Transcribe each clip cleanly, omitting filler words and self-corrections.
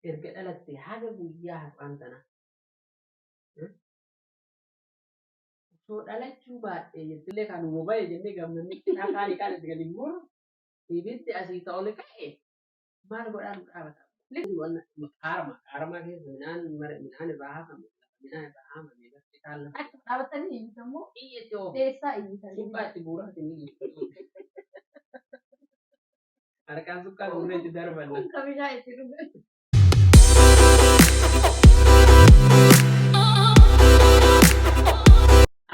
Erga dhalatte haga guyyaa har'aan tana osoo dhalachuu baadhee jettillee kan boba'e jennee gammanni kaanii kaan itti gadi muru ibiddi asii ta'ole ka'e maal godhaa nu dhaabata. Qaarama qaarama keessa midhaan midhaan irraa hafame midhaan irraa haamame bakki kaan lafa Achuma dhaabatanii iyyitammoo iyyatti oofu. Eessaa iyyitanii? Suphaa itti guuraa ni iyyitti. Harkaan suphaa guurree itti darbanna. Kun ka bishaan itti dhugan.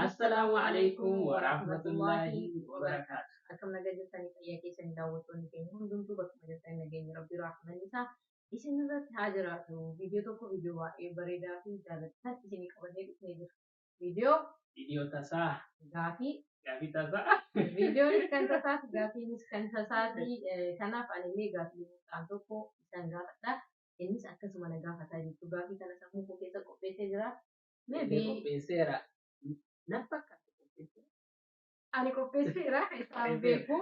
Assalaamu alaikum wa rahmatullahi wa barakaatu. Akkam nagaa jirtanii, fayyaa keessanii? Daawwattoonni keenya hundumtuu bakkuma jirtanii nageenyi Rabbii rahmanni isaa isin irratti haa jiraatu. Viidiyoo tokko, viidiyoo baay'ee bareedaa fi jaallattan isinii qabatee dhufnee jira. Viidiyoo Viidiyoo tasaa. Gaafii. Gaafii tasaa. Viidiyoonis kan tasaati, gaafiinis kan tasaati. Kanaaf ani illee gaafii mucaan tokko isaan gaafadha. Innis akkasuma na gaafataa jechuudha. Gaafii kana sammuu koo keessa qopheessee jira. Maybe Illee qopheesseera. Na fakkaata qopheesseera. Ani qopheesseera, isaan beeku.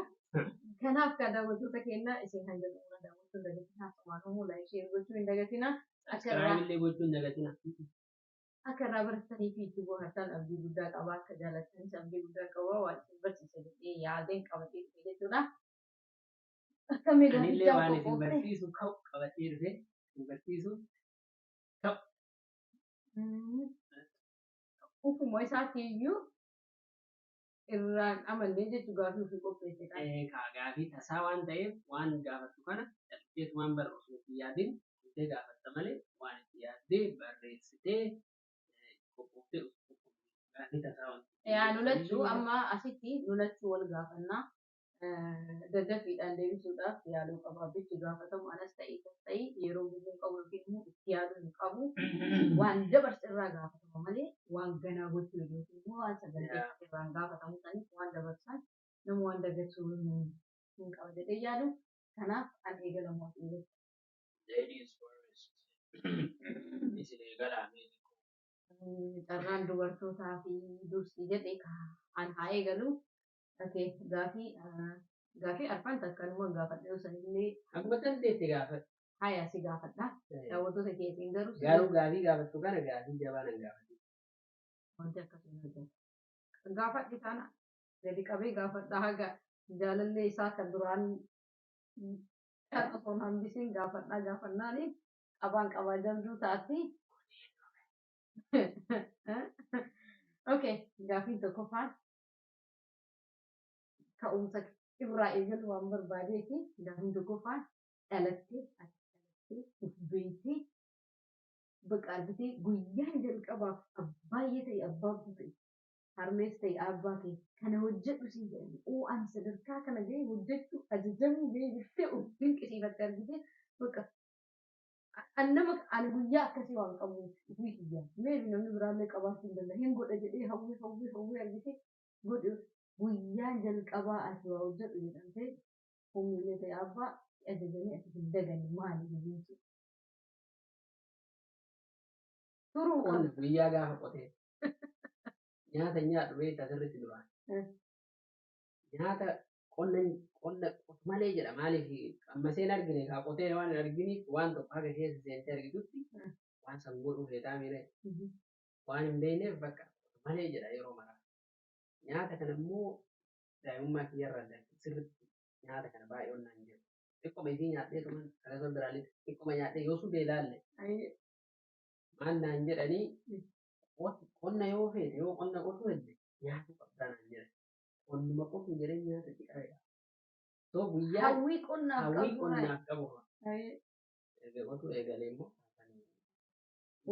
Kanaaf kan daawwattoota keenya isin hanga xumura daawwachuu hin dagatinaa. Asumaan immoo like, share gochuu hin dagatinaa. Akka irraa Subscribe illee gochuu hin dagatina. Akka irraa baratanii fi itti bohaartan abdii guddaa qaba. Akka jaalattanis abdii guddaa qaba. Waan isin barsiisa jedhee yaadeen qabatee dhufe jechuudha. Akka mee Anillee gaafichaa waan isin qophoofte. barsiisu ka'u qabatee dhufe, isin barsiisu ka'u. Ufuma isaatiiyyuu irraan amannee jechuu gaafii ofii qopheesse kana. Kaa gaafii tasaa waan ta'eef waan gaafattu kana calqabdeetumaan bara osoo itti yaadin jettee gaafatta malee waan itti yaaddee barreessitee qophooftee gaafii tasaa waan Yaa nulachuu amma asitti nulachuu wal gaafannaa. Daddafiidhaan deebisuudhaaf yaaluu qaba. Bichi gaafatamu anas ta'e isas ta'e yeroo gubuu hin qabu yookiin immoo itti yaaduu hin qabu. Waan dabarse irraa gaafatama malee waan ganaa gochuu yookiin immoo waan saganteeffate irraa hin gaafatamu. Saniif waan dabarsan nama waan dagachuu hin qaba jedhee yaadu. Kanaaf an eegalamu ati eegalta. Ladies first. Isin eegalaa mee. Carraan dubartootaa fi dursi jedhe an haa eegalu. Okay, gaafii arfan takkanuma gaafadhe sanillee. Akkuma dandeette gaafadhu. Haya, si gaafadha. Daawwattoota keetiin garuu Garuu gaafii gaafattu kana gaafii jabaa nan gaafadhu. Wanti akkasii hin hojjetu. Gaafadhi kana gadi qabee gaafadha, haga jaalallee isaa kan duraan kan osoo hin hambisiin gaafadha, gaafannaani qabaan qabaa jabduu taati. Okay, gaafiin tokkoffaan ka'umsa irraa eegalu waan barbaadeefi, gaafiin tokkoffaan dhalattee, ati dhalattee uf beektee bakka argitee guyyaan jalqabaaf abbaay'ee ta'e, abbaa ta'e, harmees ta'e, abbaa ta'e kana hojjedhu siin jedhani, oo ani sadarkaa kana gahee hojjechuu ajajamuu gahee jettee of dinqisiifatte argitee, bakka an nama ani guyyaa akkasii waan qabuuf ofii kiyya, maybe namni biraallee qabaachuu hin danda'a, hin godha jedhee hawwee hawwee hawwee argitee godhu, guyyaan jalqabaa ati waa hojjedhu jedhamtee humnilee ta'e abbaa si ajajanii ati hin daganne maali hojiin sun? Turuu qaba. Qonna guyyaa gaafa qotee nyaata nyaadhu beektaa sirriitti duraan. Nyaata qonna qonna qotu malee jedha, maaliif ammaseen argine kaa qotee waan hin arginiif, waan tokko haga keessa seentee argitutti waan san godhuu feetaa miire waan hin beekneef bakka qotu malee jedha yeroo maraa. Nyaata kana immoo daa'imummaa kiyyarraa sirriitti nyaata kana baay'ee onnaan jiru. Xiqqoma isii nyaadhee tuman akkasuma biraalee xiqqoma nyaadhee yoo sudee ilaalle maal naan jedhanii, qonna yoo feete, yoo qonna qotuu hedde nyaachuu qabdaa naan jedhan. Qonnuma qotuu jedhee nyaata itti qabeedha. So guyyaa Hawwii qonnaaf hawwii qabu. Qonnaaf qabu. Erga qotuu eegalee immoo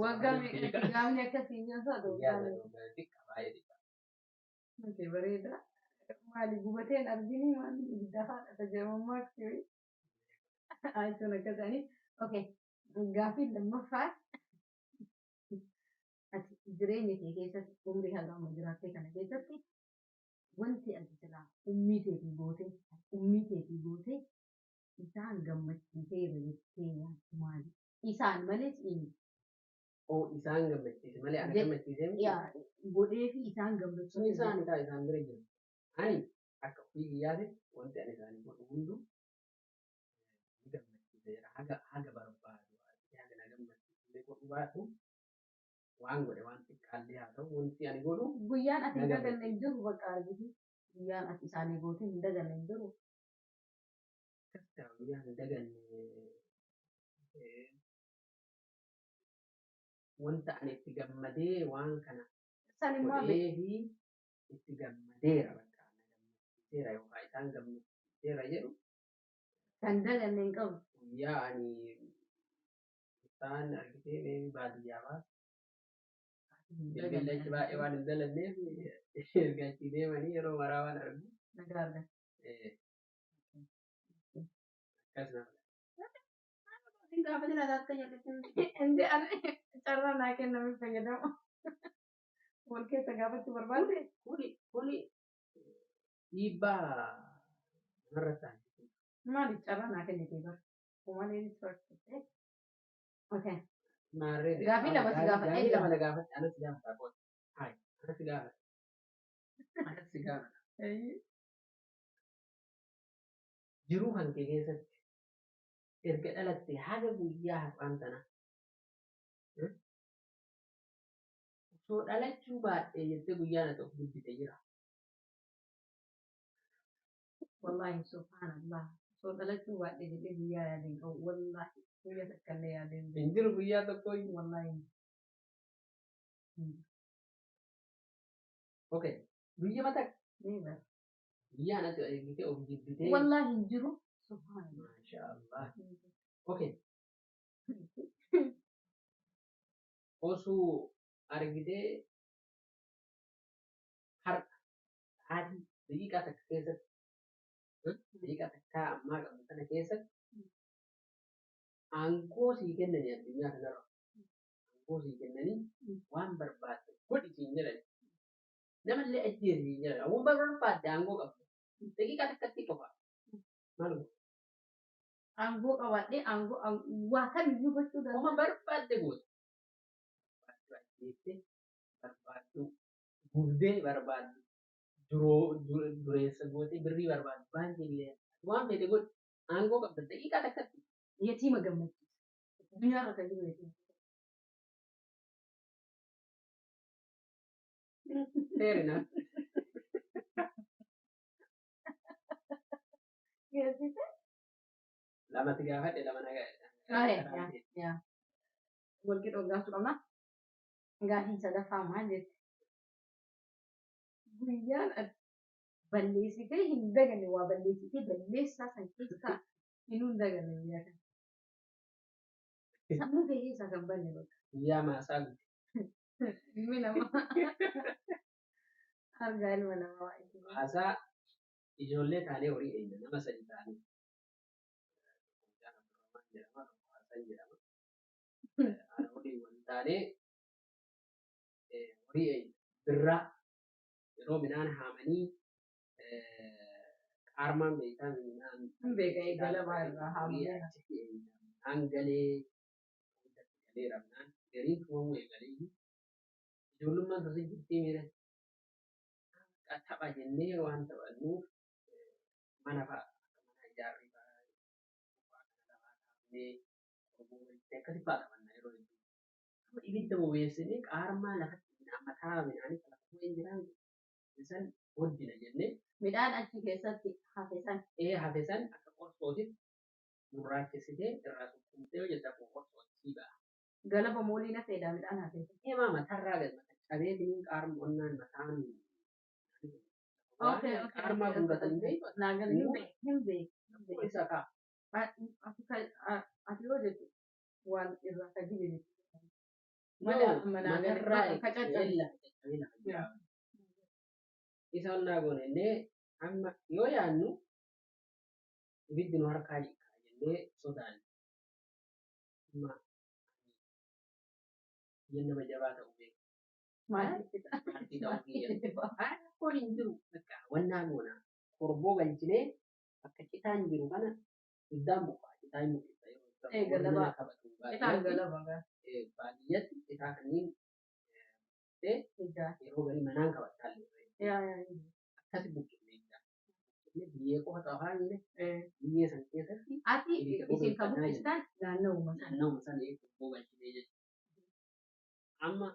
Waggaa meeqatti gaafni akkasii nyaataa? Guyyaa Waggaa meeqa? Xiqqa, baay'ee xiqqa. Okay, bareeda. Maali gubateen argini maali ibidda haadha jedhamummaa akkamii? Jechuun akkasanii. Okay, gaafiin lammaffaa, ati jireenya kee keessatti umrii haga amma jiraattee kana keessatti wanti ati silaa ummii teetii gootee isaan gammachiiseera jettee yaaddu maali? Isaan malees inni. Oo, isaan gammachiise malee ana gammachiisee miti. Yaa, godhee fi isaan Sun gammachiise. isaan kaa isaan bira jiru. Ani akka ofii kiyyaatitti wanti ani isaanii godhu hunduu ni gammachiisa jedha. Haga barbaadu haga baadhu waan godhe waan xiqqaallee haa ta'u wanti ani godhu Guyyaan ati na hin daganne hin gammachiisa. jiru bakka argite. Guyyaan ati isaanii goote hin daganne hin jiru. Akkas ta'a guyyaan hin daganne wanta ani itti gammadee waan kana Isaan immoo godhee fi itti gammadeera bakka na gammachiiseera yookaan isaan gammachiiseera jedhu kan daganne hin qabu. Guyyaa ani isaan argitee maybe baadiyyaa fa'aa Hin bilbilli daganne achi baay'ee waan hin dalanneef erga achii deemanii yeroo maraa waan argu nagaa argate. Akkas nama. Isin gaafatin ati akka jallisin. Inni ani carraa naa kenname fayyadama. Wal keessa gaafachuu barbaadde. Kuni dhiibbaa namarratti taasisu. Maaliif carraa naa kennite bara? Maaliif rakkate? Okay. Maarree Gaafii lama si gaafadhee gaafii jira. lama na gaafatte anas si gaafata qoota. Hayi anas si gaafata. Anas si gaafata. Jiruu kan kee keessatti erga dhalatte haga guyyaa har'aan tana osoo dhalachuu baadhee jettee guyyaan ati of jibbite jira. Wallaahi subhaanallah. Osoo dhalachuu baadhee jedhee guyyaa yaadeen qabu. Wallaahi guyyaa takka illee yaadeen Hin jiru guyyaa tokko iyyuu. Wallaahi. Okay. Guyyaa mata Never. guyyaan ati argitee of jibbitee. Wallaahi hin jiru. Subhaanallah. Maasha Allah. Okay. Osoo argitee har'a sa'aatii daqiiqaa takka keessatti daqiiqaa takkaa ammaa qabdu kana keessatti aangoo sii kennanii addunyaa kanarra aangoo sii kennanii waan barbaadde godhi siin jedhan namallee ajjeesi siin jedhan waan barbaadde aangoo qabdu daqiiqaa takkatti qofa maal godhu? Aangoo qabaadhee aangoo waa kamiyyuu gochuu danda'a. Oma barbaadde goota. Barbaaddu ajjeeftee barbaaddu gubdee barbaaddu dureessa gootee birrii barbaaddu baankii illee waan fedhe godhi aangoo qabda daqiiqaa takkatti. Yatiima gammachiisa. Addunyaarra kan jiru yatiima. Fair enough. Geessise? Lamatti gaafadhe lama nagaa. Yaa. Walqixa gaafachuu qabna. Gaafiin sadaffaa maal jetti? Guyyaan ati balleessitee hin daganne waa balleessitee balleessaa san keessaa hinuu hin daganne guyyaa kana. Sammuu kee keessaa kan banne bakka. Guyyaa maasaa gute. Ilmi namaa argaa ilma namaa waa itti. Maasaa ijoollee taanee horii eegna nama sadi taanee. Guyyaan Abdurrahman jedhama tokko Hasan jedhama. Ana horii wal taanee horii eegna birraa yeroo midhaan haamanii qaarmaan beektaa midhaan Hin beeka galabaa irraa horii haamamee. achitti eegna midhaan galee galeera midhaan gariin tumamuu eegalee ijoollummaan tosii jirtii miira tapha jennee waan taphannuuf mana fa'a akka mana ijaarree fa'a kana lafaa kaafnee qorboo walitti akkasi fa'a taphanna yeroo hedduu. Amma ibidda bobeessinee qaarmaa lafatti midhaan mataa midhaanii kan lafa bu'ee jiraan isan hoddina jennee Midhaan achi keessatti hafe san. Ee hafe san akka qorsootitti gurraachessitee irraa sukkuumtee yoo jette akkuma qorsootti sii ba'a. Galaba moolii na fedha midhaan hafe san. Eemaa mataarraa gad mata cabeetiin qaarma onnaan mataan Okay, okay, qaarmaa okay, guurratanii okay. beeku. Naa gala hin beeku hin beeku hin beeku. Isa kaa. Ati yoo jettu waan irraa ka jibe jechuudha. Malee amma naa gala Matarraa ka caccabe. lafa caccabee lafa jira. Isa onnaa goone illee amma yoo yaadnu ibiddi nu harkaa jika jennee sodaanne. Amma biyya nama jabaa ta'uu beeku. Maaliif Maatii ta'uu kiyya. Rakkoon hin jiru bakka wannaa goona. Korboo galchinee bakka citaan jiru kana ibiddaan buqqaa citaan hin buqqisa yeroo Ee, galabaa. mana qabatu Citaan baadiyyaatti galaba gaa. Baadiyyaatti citaa kanneen Ijaa. yeroo garii manaan qabataa illee Yaa yaa. Akkasi buqqifnee jira. Buqqifnee biyyee qofa xaafaa hin Ee. biyyee san keessatti Ati ibidda isin kan bobeeffannaa jenna. buqqistan naanna'uma sana. Naannawuma sana korboo galchinee jechuudha. Amma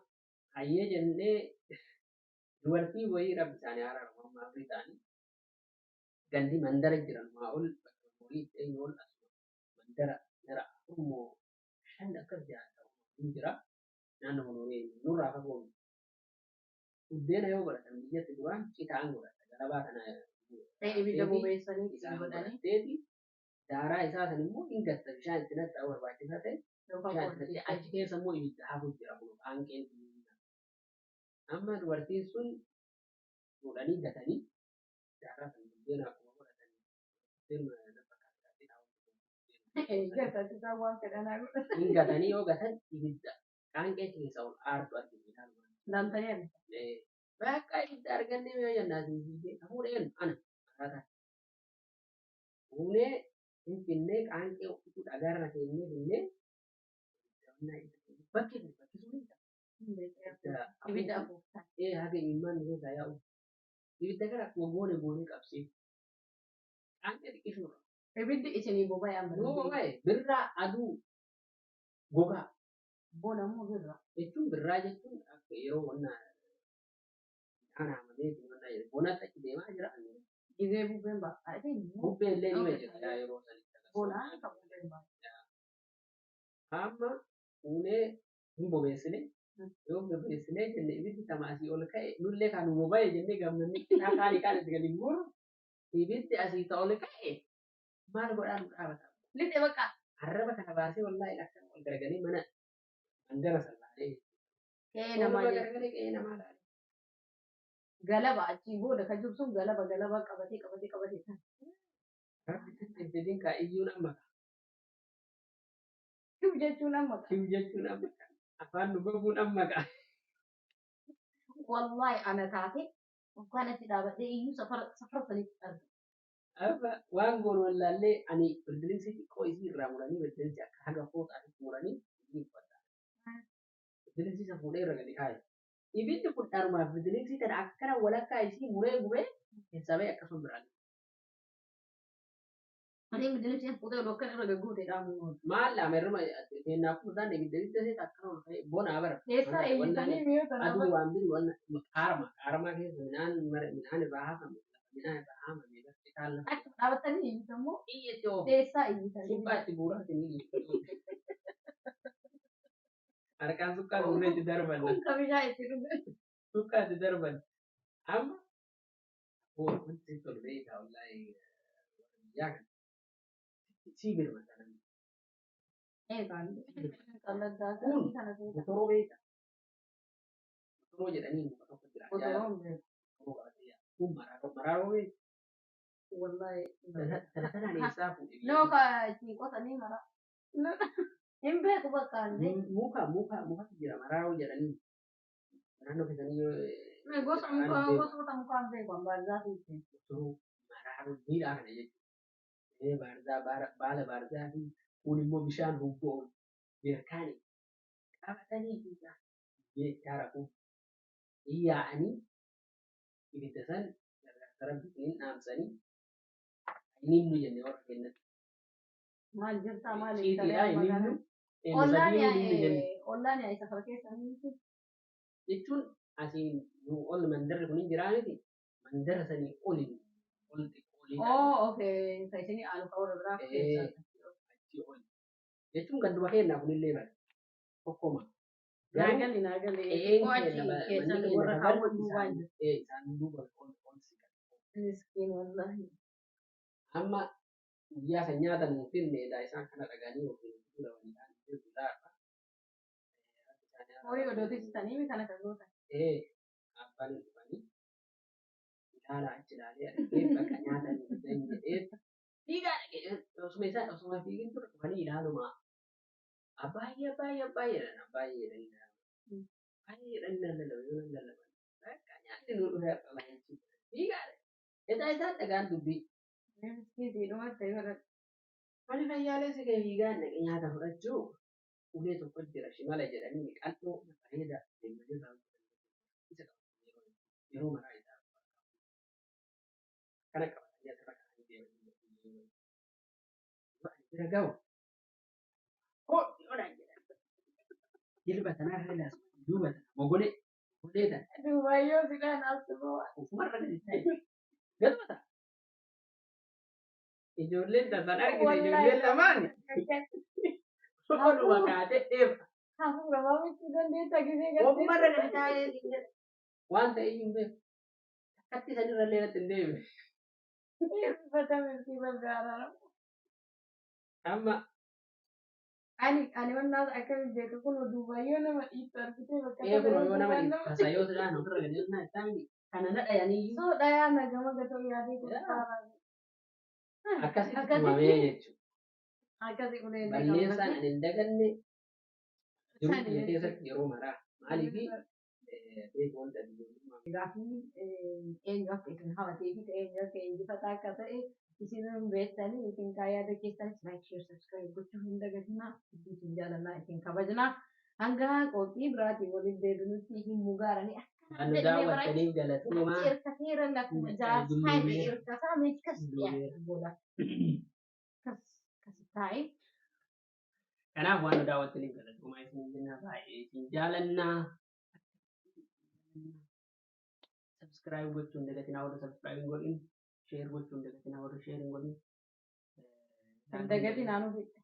hayyee jennee dubartii wayii rabbi isaanii araaramu amma afrii ta'anii gandi mandara jiran maa ol bakka horii itti eenyu ol asuma mandara gara afur moo shan akkas jaha ta'u hin jira naannoo horii eenyu nurraa fagoo miti. Buddeena yoo godhatan biyyatti duraan citaan godhata galabaa kana Ta'e ibidda bobeessanii isaan godhanii godhatteeti daaraa isaa san immoo hin gatta bishaan itti naqxa barbaachisaa ta'e yookaan bishaan itti naqxee qoonjii. Achi keessa immoo ibidda hafu jira kun qaanqeen. Amma dubartiin sun fuudhanii gatanii daaraa san buddeena akkuma godhatan buddeena lafa kaa'atee Eeggata isaan waan fedhanaa godhatan. hin gatanii yoo gatan ibidda qaanqee keessa ol aartu arginu ilaaluma. Laaltanii argita. Bakka ibidda argannee yoo jennaatiin fiigee hafuudheen ana akkaataa fuunee finfinnee qaanqee uffisuu dhagaarra keennee finnee bakki bakkisuu ni ta'a. Ibidda afuuftan. Ee haga imimmaan nu keessaa yaa'u. Ibidda kana akkuma goone goonee qabsiif. Qaanqee xiqqishuudha. Ibiddi isinii boba'e amma. Nuu boba'e birraa aduu gogaa Bona moo birra? Jechuun birraa jechuun akka yeroo wannaa midhaan haamamee fi wannaa jedhu bonatti achi deemaa jira. Gizee bubbeen ba'a. Bubbee illee nima jira yaa yeroo sanitti. Bonaan kan bubbeen ba'a. Amma fuunee hin bobeessine yoo bobeessinee jenne ibiddi tama asii ol ka'e nullee kan boba'e jennee gammanni kaanii kaan itti gadi muru ibiddi asii ta ol ka'e maal godhaa nu dhaabata. Lixe bakka. Arraba kana baasee wallaahi akka ol garagalee mana mandara sallaalee. Qe'ee namaa Oluma jedhu. garagalee qe'ee namaa laale. Galaba achii booda kan jiru sun galaba galaba qabatee qabatee qabatee. Rabbi sitti hin fidin kaa iyyuun amma ka'a. Kim jechuun amma ka'a. Kim jechuun amma ka'a. Afaan nu goguun amma ka'a. Wallaahi ana taate dukkaana itti dhaabadhee iyyuu safara safara sanitti arga. Amma waan goonu wallaallee ani bilbilinsi xiqqoo isii irraa muranii bilbilinsi akka haga fooxaatti muranii isii uffata. Bilbilinsi isa fuudhee irra gadi kaa'e. Ibiddi kun dharumaaf bilbilinsi tana akkana walakkaa isii muree gubee keessaa ba'e akkasuma biraan. Ani bilbilinsi fuutee oduu akkan irra gaggootee dhaamu. Maal lama irruma keenyaaf fuudhaan ibidda ibidda seeta akkana ol ka'e bonaa bara. Keessaa eeyyitanii mi'oota Aduu nama. waan biru waan qaarama qaarama keessa midhaan midhaan irraa hafame midhaan irraa haamame lafti kaan lafa Achi dhaabatanii iyyitammoo xiyyeetti oofu. keessaa iyyitanii. Suphaa itti guuraa inni harkaan suqqaa guurree itti darban. Kun kabijaa itti dhufe. Suqqaa itti darban. Amma wanti tolu beekaa wallaahi biyyaa kana sii birmata namni. Eegaan. Qalladdaa Kun kana seeta. motoroo beekaa. Motoroo jedhanii muka tokko jira. Ajaa'iba. Otoroon beeku. Motoroo qabatee yaa'u. Kun maraaroo maraaroo beekaa. Wallaahi. Tana tanaan eessaa fuudhe biyya Noo ka ittiin qotanii mara. Hin beeku bakka illee. Muka muka mukatu jira maraaroo jedhanii. Naannoo keessanii yoo Gosa afaan mukaa beeku. Gosoota mukaan beeku ambaazaa fi ittiin. Motoroo maraaroo miidhaa kana jechuudha. Baarzaa baala baarzaa fi kun immoo bishaan hubboo beerkaanii qabatanii fiigaa jechaa rakuu hin yaa'anii ibidda san gargaarsa rabbiitiin dhaamsanii inni nu jenne warra kennatti. Maal jirtaa maal Ciitiidha inni nu Ollaan sadii inni nu jenne ollaan yaa'e safara keessa miti. Jechuun asiin nu ol mandarri kun hin jiraa miti mandara sanii oli ol xiqqoo olii Oh, okay. Ka isinii aanu ka warra biraa keessa. Achii oli jechuun ganduma kennaa kunillee bara tokkoma. Garuu Naagalli naagalli. qe'een Xiqqoo achi keenya manni keessan keenya warra sagal kaawwan duubaan isaan jiru. Isaan duuba ol ol siqan. Miskiin wallahi. Amma guyyaa san nyaatan nuuf finne edaa isaan kana dhaganii yookiin fuula waliin jiru laata. Horii odootisitanii kana kan gootan. Ee abbaan dhufanii ilaala achi ilaalee argee bakka nyaatan hin jedhee fiigaa dhaqee osuma isaan osuma fiigin ture dhufanii ilaaluma. Abbaay'ee abbaay'ee abbaay'ee jedhan abbaay'ee jedhanii ilaaluma. Baay'ee jedhanii lallaban yoo lallaban bakka nyaanni nu dhufe akka baay'ee fiigaa dhaqee. Edaa isaan dhagaan dubbii. Miskiin siidhumatti godhadhu. Ani fayyaalee si gadi fiigaa dhaqee nyaata fudhachuu ulee tokko jira shimala jedhanii qal'oo bareeda deemanii irraa hojjetan isa qabu yeroo maraa isaa kana qabatanii asirra kaa'anii deemanii yoo ani bira ga'u hodhi odhaan jedhan jilba tanarra laasuma. Duuba tana mogolee mogolee tana Duubayyoo si dhaan asxuu. ofumarra gadi taa'e. Gaduma ta'a. Ijoolleen tasan argite ijoolleen lamaan oluma kaatee dheeba. Hafuura baafachuu dandeessa gisee gartee. Ofumarra gadi taa'ee siin jedha. Waan ta'e iyyuu hin beeku. Akkatti sanirra illee natti hin deebi'e. Hir'ifatame si gargaara. Amma Ani wannaa akkami beeku kun duubayyoo nama dhiittu argitee bakka ee kun yoo nama dhiisu tasa yoo sidhaan ofirra gadi jennaan isaan kana na dhayaniyyuu Soo dhayaa nagama gatoo yaadee gooftaa. Akkasitti tumamee jechuudha. Akkasi ulee Balleessaan ani hin daganne jiruu Sani kiyya jechuudha. keessatti yeroo maraa maaliifi beeku wanta ijoollummaa Gaafni eenyu akka isin hawatee fi eenyu akka injifataa akka ta'e isin hin beektanii isin kaa yaada keessanis like, share, subscribe gochuu hin dagatinaa. Hedduu isin jaalannaa isin kabajnaa. Hanga qophii biraatiin waliin deebinutti hin mugaaranii Kan nu daawwattaniif galatoomaa. Irkateera lakkuma jaarsaa irra irkataa meekas dhiyaate booda. Kas kas taa'e. Kanaaf waan nu daawwattaniif galatoomaa isin jenna baay'ee isin jaalannaa. Subscribe gochuu hin dagatinaa warra subscribe hin godhin, share gochuu hin dagatinaa warra share hin godhin. Hin dagatinaa nu fixe.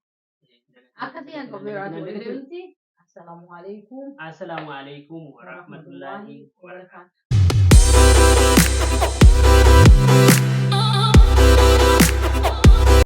Akkasii hanga biraatiin waliin deebinutti. Assalaamu alaikum. Assalaamu alaikum warahmatullahi wabarakatuh. Wabarakatuh.